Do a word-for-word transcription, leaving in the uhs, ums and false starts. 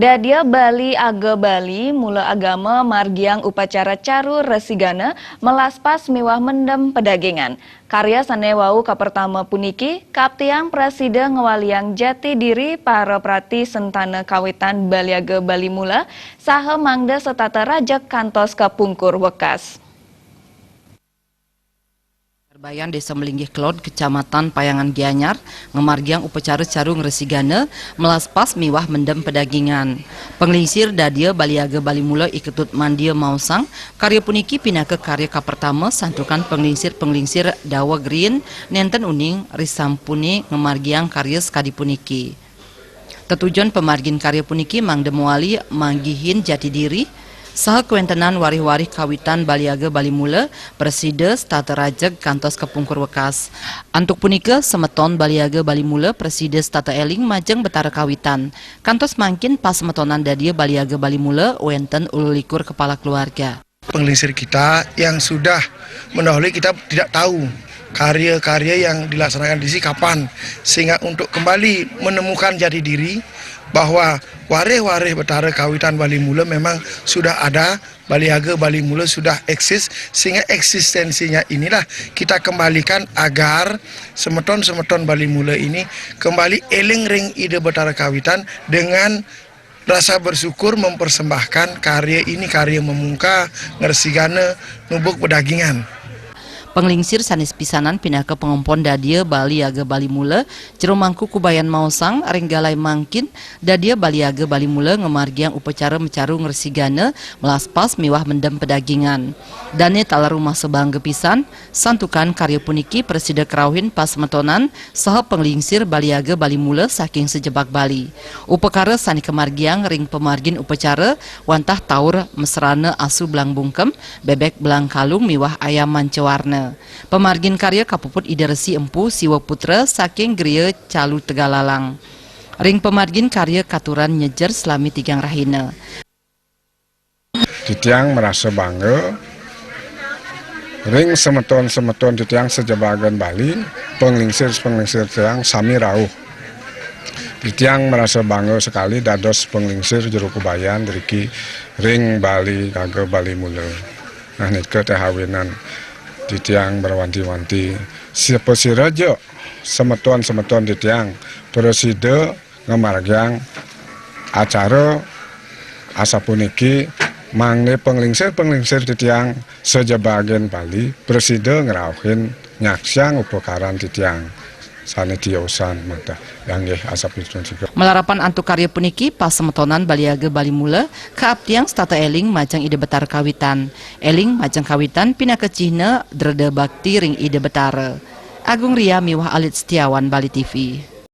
Dadia Bali Aga Bali Mula Agama margiang upacara caru resigana, melaspas miwah mendem pedagingan. Karya sane wau kapertama puniki kaptiang prasida ngwaliang jati diri para prati sentana kawitan Bali Aga Bali Mula saha mangda setata rajeg kantos kapungkur wekas. Parbayan Desa Melinggih Kelod, Kecamatan Payangan Gianyar, ngamargiang upacara caru ngresigana, melaspas miwah mendem pedagingan. Panglingsir dadia Bali Aga Bali Mula I Ketut Mandia maosang, karya puniki pinaka karya kapertama santukan panglingsir-panglingsir daweg riin nenten uning risampune ngamargiang karya sakadi puniki. Tetujon pamargin karya puniki mangda mawali manggihin jati diri saha kawentenan warih-warih kawitan Bali Aga Bali Mula prasida setata rajeg kantos kapungkur wekas. Antuk punika, semeton Bali Aga Bali Mula prasida setata eling majeng Betara kawitan. Kantos mangkin pasemetonan dadia Bali Aga Bali Mula wenten ulu likur kepala keluarga. Penglingsir kita yang sudah mendahului, kita tidak tahu karya-karya yang dilaksanakan di sini kapan, sehingga untuk kembali menemukan jati diri bahwa wareh-wareh Betara Kawitan Bali Mula memang sudah ada, Bali Aga Bali Mula sudah eksis, sehingga eksistensinya inilah kita kembalikan agar semeton-semeton Bali Mula ini kembali eling ring Ida Betara Kawitan dengan rasa bersyukur mempersembahkan karya ini, karya memungka, ngresigana, nubuk pedagingan. Panglingsir sanes pisanan pinaka pangempon dadia Bali Aga Bali Mula, Jero Mangku Kubayan maosang, ring galai mangkin, dadia Bali Aga Bali Mula ngamargiang upacara macaru ngresigana, melaspas miwah mendem pedagingan. Dane taler rumasa bangga pisan, santukan karya puniki prasida krauhin pasemetonan saha panglingsir Bali Aga Bali Mula saking sajebag Bali. Upakara sane kamargiang ring pamargin upacara wantah taur mesrana asu belang bungkem, bebek belang kalung miwah ayam manca warna. Pamargin karya kapuput Ida Resi Empu Siwa Putra saking Griya Calu Tegalalang. Ring pamargin karya katuran nyejer salami tigang rahina. Titiang marasa bangga ring semeton-semeton titiang sajebagan Bali, panglingsir-panglingsir tiang sami rauh. Titiang marasa bangga sekali dados panglingsir Jero Kubayan driki ring Bali Aga Bali Mula. Nah, nika teh awinan titiang berwanti-wanti, siapa sira ja semeton-semeton titiang prasida ngamargiang acara asapuniki, mangda panglingsir-panglingsir titiang sajebagan Bali prasida ngrauhin nyaksiang upakaran titiang sane tiosan mata. Inggih, asapunika. Malarapan antuk karya puniki, pasemetonan Bali Aga Bali Mula kaaptiang setata eling majeng Ida Betara Kawitan. Eling majeng kawitan pinaka cihna dreda bakti ring Ida Betara. Agung Ria miwah Alit Setiawan, Bali T V.